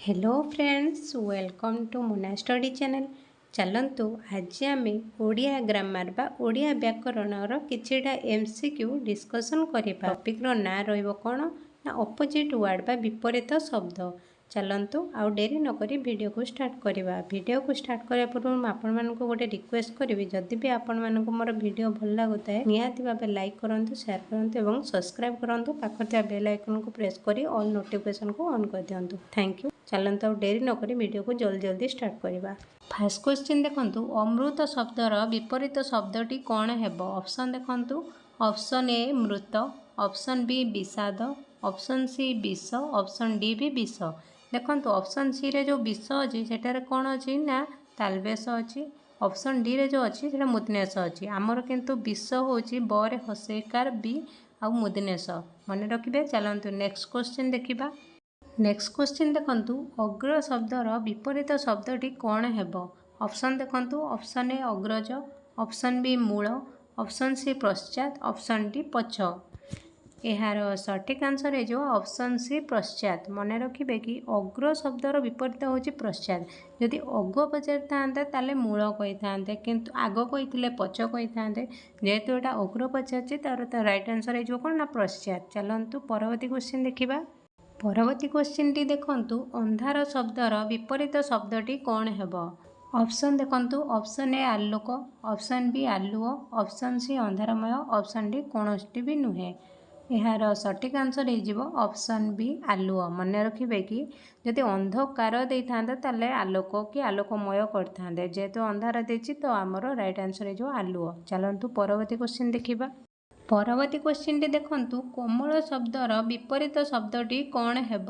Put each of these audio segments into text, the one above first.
Hello friends, welcome to Mona Study channel. ଚାଲନ୍ତୁ, ଆଜି ଆମେ ଓଡ଼ିଆ ଗ୍ରାମାର ବା ଓଡ଼ିଆ ବ୍ୟାକରଣର କିଛିଟା MCQ discussion କରିବା। ଟପିକ୍ର ନାଁ ରହିବ କ'ଣ ନା ଅପୋଜିଟ୍ ୱାର୍ଡ଼ ବା ବିପରୀତ ଶବ୍ଦ। ଚାଲନ୍ତୁ, ଆଉ ଡେରି ନକରି ଭିଡ଼ିଓକୁ ଷ୍ଟାର୍ଟ କରିବା। ଭିଡ଼ିଓକୁ ଷ୍ଟାର୍ଟ କରିବା ପୂର୍ବରୁ ମୁଁ ଆପଣମାନଙ୍କୁ ଗୋଟେ ରିକ୍ୱେଷ୍ଟ କରିବି, ଯଦି ବି ଆପଣମାନଙ୍କୁ ମୋର ଭିଡ଼ିଓ ଭଲ ଲାଗୁଥାଏ, ନିହାତି ଭାବେ ଲାଇକ୍ କରନ୍ତୁ, ସେୟାର କରନ୍ତୁ ଏବଂ ସବସ୍କ୍ରାଇବ୍ କରନ୍ତୁ। ପାଖରେ ଥିବା ବେଲ୍ ଆଇକନ୍କୁ ପ୍ରେସ୍ କରି ଅଲ୍ ନୋଟିଫିକେସନ୍କୁ ଅନ୍ କରିଦିଅନ୍ତୁ। Thank you. ଚାଲନ୍ତୁ, ଆଉ ଡେରି ନକରି ଭିଡ଼ିଓକୁ ଜଲ୍ଦି ଜଲ୍ଦି ଷ୍ଟାର୍ଟ କରିବା। ଫାର୍ଷ୍ଟ କ୍ୱେଶ୍ଚିନ୍ ଦେଖନ୍ତୁ, ଅମୃତ ଶବ୍ଦର ବିପରୀତ ଶବ୍ଦଟି କ'ଣ ହେବ? ଅପସନ୍ ଦେଖନ୍ତୁ, ଅପସନ୍ ଏ ମୃତ, ଅପସନ୍ ବି ବିଷାଦ, ଅପସନ୍ ସି ବିଷ, ଅପସନ୍ ଡି ବି ବିଷ। ଦେଖନ୍ତୁ, ଅପସନ୍ ସିରେ ଯେଉଁ ବିଷ ଅଛି, ସେଠାରେ କ'ଣ ଅଛି ନା ତାଲବେଶ ଅଛି। ଅପସନ୍ ଡିରେ ଯେଉଁ ଅଛି, ସେଇଟା ମୂର୍ଦ୍ଧନ୍ୟ ସ ଅଛି। ଆମର କିନ୍ତୁ ବିଷ ହେଉଛି ବରେ ହସେଇକାର ବି ଆଉ ମୂର୍ଦ୍ଧନ୍ୟ ସ, ମନେ ରଖିବେ। ଚାଲନ୍ତୁ, ନେକ୍ସଟ କ୍ୱେଶ୍ଚିନ୍ ଦେଖିବା। ନେକ୍ସଟ କ୍ୱେଶ୍ଚିନ୍ ଦେଖନ୍ତୁ, ଅଗ୍ର ଶବ୍ଦର ବିପରୀତ ଶବ୍ଦଟି କ'ଣ ହେବ? ଅପସନ୍ ଦେଖନ୍ତୁ, ଅପସନ୍ ଏ ଅଗ୍ରଜ, ଅପସନ୍ ବି ମୂଳ, ଅପସନ୍ ସି ପଶ୍ଚାତ୍, ଅପସନ୍ ଡି ପଛ। ଏହାର ସଠିକ୍ ଆନ୍ସର୍ ହେଇଯିବ ଅପସନ୍ ସି ପଶ୍ଚାତ୍। ମନେ ରଖିବେ କି ଅଗ୍ର ଶବ୍ଦର ବିପରୀତ ହେଉଛି ପଶ୍ଚାତ୍। ଯଦି ଅଗ ପଚାରିଥାନ୍ତେ, ତାହେଲେ ମୂଳ କହିଥାନ୍ତେ, କିନ୍ତୁ ଆଗ କହିଥିଲେ ପଛ କହିଥାନ୍ତେ। ଯେହେତୁ ଏଇଟା ଅଗ୍ର ପଚାରିଛି, ତାର ତ ରାଇଟ୍ ଆନ୍ସର୍ ହେଇଯିବ କ'ଣ ନା ପଶ୍ଚାତ୍। ଚାଲନ୍ତୁ, ପରବର୍ତ୍ତୀ କ୍ୱେଶ୍ଚିନ୍ ଦେଖିବା। ପରବର୍ତ୍ତୀ କ୍ୱେଶ୍ଚିନ୍ଟି ଦେଖନ୍ତୁ, ଅନ୍ଧାର ଶବ୍ଦର ବିପରୀତ ଶବ୍ଦଟି କ'ଣ ହେବ? ଅପସନ୍ ଦେଖନ୍ତୁ, ଅପସନ୍ ଏ ଆଲୋକ, ଅପସନ୍ ବି ଆଲୁଅ, ଅପସନ୍ ସି ଅନ୍ଧାରମୟ, ଅପସନ୍ ଡି କୌଣସିଟି ବି ନୁହେଁ। ଏହାର ସଠିକ୍ ଆନ୍ସର୍ ହେଇଯିବ ଅପସନ୍ ବି ଆଲୁଅ। ମନେ ରଖିବେ କି ଯଦି ଅନ୍ଧକାର ଦେଇଥାନ୍ତେ, ତାହେଲେ ଆଲୋକ କି ଆଲୋକମୟ କରିଥାନ୍ତେ। ଯେହେତୁ ଅନ୍ଧାର ଦେଇଛି, ତ ଆମର ରାଇଟ୍ ଆନ୍ସର୍ ହେଇଯିବ ଆଲୁଅ। ଚାଲନ୍ତୁ, ପରବର୍ତ୍ତୀ କ୍ୱେଶ୍ଚିନ୍ ଦେଖିବା। ପରବର୍ତ୍ତୀ କ୍ୱେଶ୍ଚିନ୍ଟି ଦେଖନ୍ତୁ, କୋମଳ ଶବ୍ଦର ବିପରୀତ ଶବ୍ଦଟି କ'ଣ ହେବ?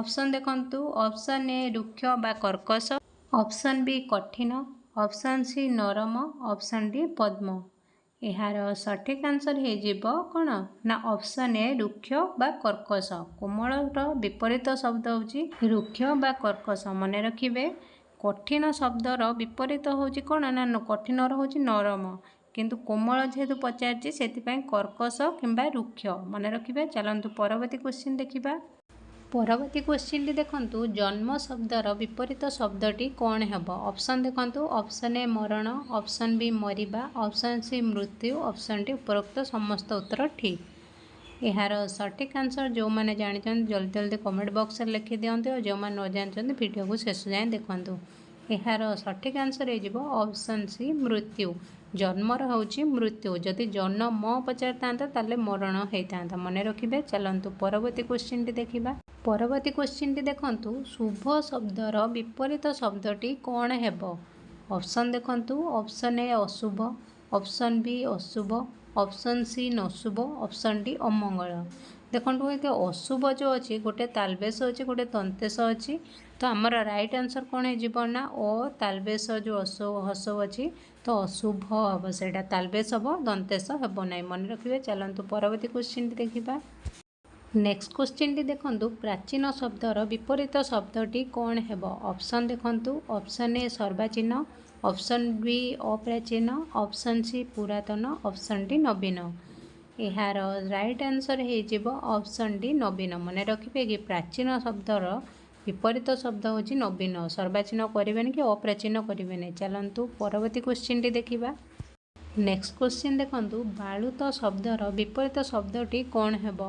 ଅପସନ୍ ଦେଖନ୍ତୁ, ଅପସନ୍ ଏ ରୁକ୍ଷ ବା କର୍କଶ, ଅପସନ୍ ବି କଠିନ, ଅପସନ୍ ସି ନରମ, ଅପସନ୍ ଡି ପଦ୍ମ। ଏହାର ସଠିକ୍ ଆନ୍ସର୍ ହେଇଯିବ କ'ଣ ନା ଅପସନ୍ ଏ ରୁକ୍ଷ ବା କର୍କଶ। କୋମଳର ବିପରୀତ ଶବ୍ଦ ହେଉଛି ରୁକ୍ଷ ବା କର୍କଶ। ମନେ ରଖିବେ, କଠିନ ଶବ୍ଦର ବିପରୀତ ହେଉଛି କ'ଣ ନା କଠିନର ହେଉଛି ନରମ। କିନ୍ତୁ କୋମଳ ଯେହେତୁ ପଚାରିଛି, ସେଥିପାଇଁ କର୍କଶ କିମ୍ବା ରୁକ୍ଷ, ମନେ ରଖିବେ। ଚାଲନ୍ତୁ, ପରବର୍ତ୍ତୀ କ୍ୱେଶ୍ଚିନ୍ ଦେଖିବା। ପରବର୍ତ୍ତୀ କ୍ୱେଶ୍ଚିନ୍ଟି ଦେଖନ୍ତୁ, ଜନ୍ମ ଶବ୍ଦର ବିପରୀତ ଶବ୍ଦଟି କ'ଣ ହେବ? ଅପସନ୍ ଦେଖନ୍ତୁ, ଅପସନ୍ ଏ ମରଣ, ଅପସନ୍ ବି ମରିବା, ଅପସନ୍ ସି ମୃତ୍ୟୁ, ଅପସନ୍ ଡି ଉପରୋକ୍ତ ସମସ୍ତ ଉତ୍ତର ଠିକ୍। ଏହାର ସଠିକ୍ ଆନ୍ସର୍ ଯେଉଁମାନେ ଜାଣିଛନ୍ତି, ଜଲ୍ଦି ଜଲ୍ଦି କମେଣ୍ଟ ବକ୍ସରେ ଲେଖିଦିଅନ୍ତୁ। ଆଉ ଯେଉଁମାନେ ନ ଜାଣିଛନ୍ତି, ଭିଡ଼ିଓକୁ ଶେଷ ଯାଏଁ ଦେଖନ୍ତୁ। ଏହାର ସଠିକ୍ ଆନ୍ସର୍ ହେଇଯିବ ଅପସନ୍ ସି ମୃତ୍ୟୁ। ଜନ୍ମର ହେଉଛି ମୃତ୍ୟୁ। ଯଦି ଜନ୍ମ ପଚାରିଥାନ୍ତା, ତାହେଲେ ମରଣ ହେଇଥାନ୍ତା, ମନେ ରଖିବେ। ଚାଲନ୍ତୁ, ପରବର୍ତ୍ତୀ କ୍ୱେଶ୍ଚିନ୍ଟି ଦେଖିବା। ପରବର୍ତ୍ତୀ କ୍ୱେଶ୍ଚିନ୍ଟି ଦେଖନ୍ତୁ, ଶୁଭ ଶବ୍ଦର ବିପରୀତ ଶବ୍ଦଟି କ'ଣ ହେବ? ଅପସନ୍ ଦେଖନ୍ତୁ, ଅପସନ୍ ଏ ଅଶୁଭ, ଅପସନ୍ ବି ଅଶୁଭ, ଅପସନ୍ ସି ନଶୁଭ, ଅପସନ୍ ଡି ଅମଙ୍ଗଳ। ଦେଖନ୍ତୁ, ଏଠି ଅଶୁଭ ଯେଉଁ ଅଛି, ଗୋଟେ ତାଲବେଶ ଅଛି, ଗୋଟେ ଦନ୍ତେଶ ଅଛି। ତ ଆମର ରାଇଟ୍ ଆନ୍ସର୍ କ'ଣ ହେଇଯିବ ନା ଅ ତାଲବେଶ ଯେଉଁ ହସଉ ଅଛି, ତ ଅଶୁଭ ହେବ। ସେଇଟା ତାଲବେଶ ହେବ, ଦନ୍ତେଶ ହେବ ନାହିଁ, ମନେ ରଖିବେ। ଚାଲନ୍ତୁ, ପରବର୍ତ୍ତୀ କ୍ୱେଶ୍ଚିନ୍ଟି ଦେଖିବା। ନେକ୍ସଟ କ୍ୱେଶ୍ଚିନ୍ଟି ଦେଖନ୍ତୁ, ପ୍ରାଚୀନ ଶବ୍ଦର ବିପରୀତ ଶବ୍ଦଟି କ'ଣ ହେବ? ଅପସନ୍ ଦେଖନ୍ତୁ, ଅପସନ୍ ଏ ସର୍ବାଚୀନ, ଅପସନ୍ ବି ଅପ୍ରାଚୀନ, ଅପସନ୍ ସି ପୁରାତନ, ଅପସନ୍ ଡି ନବୀନ। ଏହାର ରାଇଟ୍ ଆନ୍ସର୍ ହେଇଯିବ ଅପସନ୍ ଡି ନବୀନ। ମନେ ରଖିବେ କି ପ୍ରାଚୀନ ଶବ୍ଦର ବିପରୀତ ଶବ୍ଦ ହେଉଛି ନବୀନ। ସର୍ବାଚୀନ କରିବେନି କି ଅପ୍ରାଚୀନ କରିବେନି। ଚାଲନ୍ତୁ, ପରବର୍ତ୍ତୀ କ୍ୱେଶ୍ଚିନ୍ଟି ଦେଖିବା। ନେକ୍ସଟ କ୍ୱେଶ୍ଚିନ୍ ଦେଖନ୍ତୁ, ବାଳୁତ ଶବ୍ଦର ବିପରୀତ ଶବ୍ଦଟି କ'ଣ ହେବ?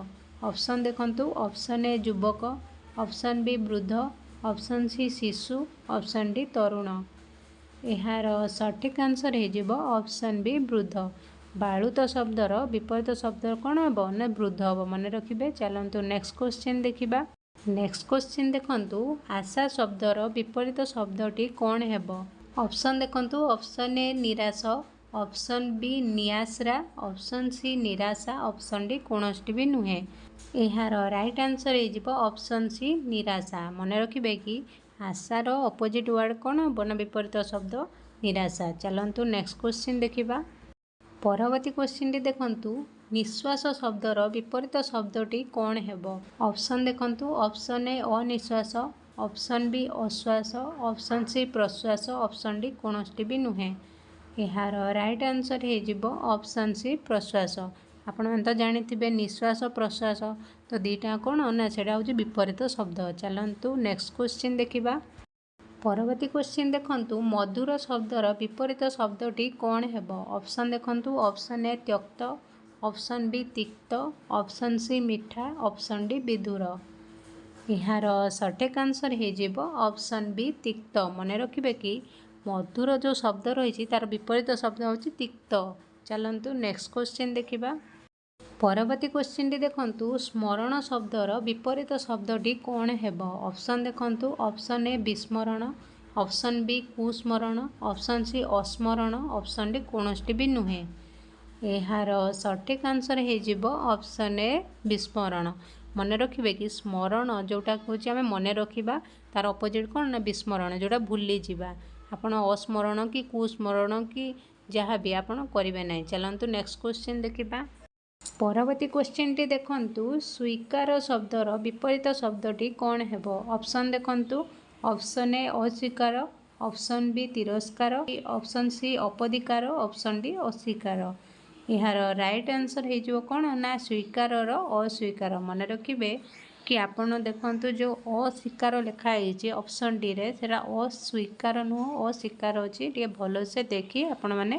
ଅପସନ୍ ଦେଖନ୍ତୁ, ଅପସନ୍ ଏ ଯୁବକ, ଅପସନ୍ ବି ବୃଦ୍ଧ, ଅପସନ୍ ସି ଶିଶୁ, ଅପସନ୍ ଡି ତରୁଣ। ଏହାର ସଠିକ୍ ଆନ୍ସର୍ ହେଇଯିବ ଅପସନ୍ ବି ବୃଦ୍ଧ। ବାଳୁତ ଶବ୍ଦର ବିପରୀତ ଶବ୍ଦ କ'ଣ ହେବ ନା ବୃଦ୍ଧ ହେବ, ମନେ ରଖିବେ। ଚାଲନ୍ତୁ, ନେକ୍ସଟ କ୍ୱେଶ୍ଚିନ୍ ଦେଖିବା। ନେକ୍ସଟ କ୍ୱେଶ୍ଚିନ୍ ଦେଖନ୍ତୁ, ଆଶା ଶବ୍ଦର ବିପରୀତ ଶବ୍ଦଟି କ'ଣ ହେବ? ଅପସନ୍ ଦେଖନ୍ତୁ, ଅପସନ୍ ଏ ନିରାଶ, ଅପସନ୍ ବି ନିଆଶ୍ରା, ଅପସନ୍ ସି ନିରାଶା, ଅପସନ୍ ଡି କୌଣସିଟି ବି ନୁହେଁ। ଏହାର ରାଇଟ୍ ଆନ୍ସର୍ ହେଇଯିବ ଅପସନ୍ ସି ନିରାଶା। ମନେ ରଖିବେ କି ଆଶାର ଅପୋଜିଟ୍ ୱାର୍ଡ଼ କ'ଣ ହେବ ନା ବିପରୀତ ଶବ୍ଦ ନିରାଶା। ଚାଲନ୍ତୁ, ନେକ୍ସଟ କ୍ୱେଶ୍ଚିନ୍ ଦେଖିବା। ପରବର୍ତ୍ତୀ କ୍ୱେଶ୍ଚିନ୍ଟି ଦେଖନ୍ତୁ, ନିଶ୍ୱାସ ଶବ୍ଦର ବିପରୀତ ଶବ୍ଦଟି କ'ଣ ହେବ? ଅପସନ୍ ଦେଖନ୍ତୁ, ଅପସନ୍ ଏ ଅନିଶ୍ୱାସ, ଅପସନ୍ ବି ଅଶ୍ୱାସ, ଅପସନ୍ ସି ପ୍ରଶ୍ୱାସ, ଅପସନ୍ ଡି କୌଣସିଟି ବି ନୁହେଁ। ଏହାର ରାଇଟ୍ ଆନ୍ସର୍ ହେଇଯିବ ଅପସନ୍ ସି ପ୍ରଶ୍ୱାସ। ଆପଣମାନେ ତ ଜାଣିଥିବେ ନିଶ୍ୱାସ ପ୍ରଶ୍ୱାସ, ତ ଦୁଇଟା କ'ଣ ନା ସେଇଟା ହେଉଛି ବିପରୀତ ଶବ୍ଦ। ଚାଲନ୍ତୁ ନେକ୍ସଟ କ୍ୱେଶ୍ଚିନ୍ ଦେଖିବା। ପରବର୍ତ୍ତୀ କ୍ୱେଶ୍ଚିନ୍ ଦେଖନ୍ତୁ, ମଧୁର ଶବ୍ଦର ବିପରୀତ ଶବ୍ଦଟି କ'ଣ ହେବ? ଅପସନ୍ ଦେଖନ୍ତୁ, ଅପସନ୍ ଏ ତ୍ୟକ୍ତ, ଅପସନ୍ ବି ତିକ୍ତ, ଅପସନ୍ ସି ମିଠା, ଅପସନ୍ ଡି ବିଧୁର। ଏହାର ସଠିକ୍ ଆନ୍ସର୍ ହେଇଯିବ ଅପସନ୍ ବି ତିକ୍ତ। ମନେ ରଖିବେ କି ମଧୁର ଯେଉଁ ଶବ୍ଦ ରହିଛି, ତା'ର ବିପରୀତ ଶବ୍ଦ ହେଉଛି ତିକ୍ତ। ଚାଲନ୍ତୁ ନେକ୍ସଟ କ୍ୱେଶ୍ଚିନ୍ ଦେଖିବା। ପରବର୍ତ୍ତୀ କ୍ୱେଶ୍ଚିନ୍ଟି ଦେଖନ୍ତୁ, ସ୍ମରଣ ଶବ୍ଦର ବିପରୀତ ଶବ୍ଦଟି କ'ଣ ହେବ? ଅପସନ୍ ଦେଖନ୍ତୁ, ଅପସନ୍ ଏ ବିସ୍ମରଣ, ଅପସନ୍ ବି କୁସ୍ମରଣ, ଅପସନ୍ ସି ଅସ୍ମରଣ, ଅପସନ୍ ଡି କୌଣସିଟି ବି ନୁହେଁ। ଏହାର ସଠିକ୍ ଆନ୍ସର୍ ହେଇଯିବ ଅପସନ୍ ଏ ବିସ୍ମରଣ। ମନେ ରଖିବେ କି ସ୍ମରଣ ଯେଉଁଟା କହୁଛି ଆମେ ମନେ ରଖିବା, ତା'ର ଅପୋଜିଟ୍ କ'ଣ ନା ବିସ୍ମରଣ, ଯେଉଁଟା ଭୁଲିଯିବା। ଆପଣ ଅସ୍ମରଣ କି କୁସ୍ମରଣ କି ଯାହା ବି ଆପଣ କରିବେ ନାହିଁ। ଚାଲନ୍ତୁ ନେକ୍ସଟ କ୍ୱେଶ୍ଚିନ୍ ଦେଖିବା। ପରବର୍ତ୍ତୀ କ୍ୱେଶ୍ଚିନ୍ଟି ଦେଖନ୍ତୁ, ସ୍ୱୀକାର ଶବ୍ଦର ବିପରୀତ ଶବ୍ଦଟି କ'ଣ ହେବ? ଅପସନ୍ ଦେଖନ୍ତୁ, ଅପସନ୍ ଏ ଅସ୍ୱୀକାର, ଅପସନ୍ ବି ତିରସ୍କାର, ଅପସନ୍ ସି ଅପଧିକାର, ଅପସନ୍ ଡି ଅସ୍ୱୀକାର। ଏହାର ରାଇଟ୍ ଆନ୍ସର୍ ହେଇଯିବ କ'ଣ ନା ସ୍ୱୀକାରର ଅସ୍ୱୀକାର। ମନେ ରଖିବେ କି ଆପଣ ଦେଖନ୍ତୁ, ଯେଉଁ ଅସ୍ୱୀକାର ଲେଖା ହେଇଛି ଅପସନ୍ ଡିରେ, ସେଇଟା ଅସ୍ୱୀକାର ନୁହଁ, ଅସ୍ୱୀକାର ଅଛି। ଟିକେ ଭଲସେ ଦେଖି ଆପଣମାନେ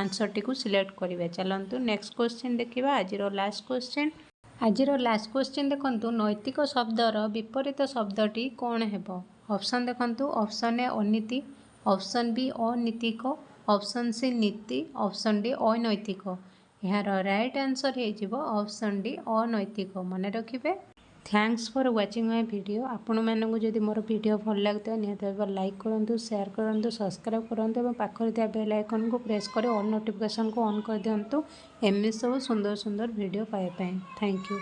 ଆନ୍ସର୍ଟିକୁ ସିଲେକ୍ଟ କରିବେ। ଚାଲନ୍ତୁ ନେକ୍ସଟ କ୍ୱେଶ୍ଚିନ୍ ଦେଖିବା, ଆଜିର ଲାଷ୍ଟ କ୍ୱେଶ୍ଚିନ୍। ଆଜିର ଲାଷ୍ଟ କ୍ୱେଶ୍ଚିନ୍ ଦେଖନ୍ତୁ, ନୈତିକ ଶବ୍ଦର ବିପରୀତ ଶବ୍ଦଟି କ'ଣ ହେବ? ଅପସନ୍ ଦେଖନ୍ତୁ, ଅପସନ୍ ଏ ଅନୀତି, ଅପସନ୍ ବି ଅନୀତିକ, ଅପସନ୍ ସି ନୀତି, ଅପସନ୍ ଡି ଅନୈତିକ। ଏହାର ରାଇଟ୍ ଆନ୍ସର୍ ହେଇଯିବ ଅପସନ୍ ଡି ଅନୈତିକ। ମନେ ରଖିବେ। Thanks for watching my video. ଆପଣମାନଙ୍କୁ ଯଦି ମୋର ଭିଡ଼ିଓ ଭଲ ଲାଗୁଥାଏ, ନିହାତି ଭାବରେ ଲାଇକ୍ କରନ୍ତୁ, ସେୟାର କରନ୍ତୁ, ସବସ୍କ୍ରାଇବ୍ କରନ୍ତୁ ଏବଂ ପାଖରେ ଥିବା ବେଲ୍ ଆଇକନ୍କୁ ପ୍ରେସ୍ କରି ଅଲ୍ ନୋଟିଫିକେସନ୍କୁ ଅନ୍ କରିଦିଅନ୍ତୁ, ଏମିତି ସବୁ ସୁନ୍ଦର ସୁନ୍ଦର ଭିଡ଼ିଓ ପାଇବା ପାଇଁ। Thank you.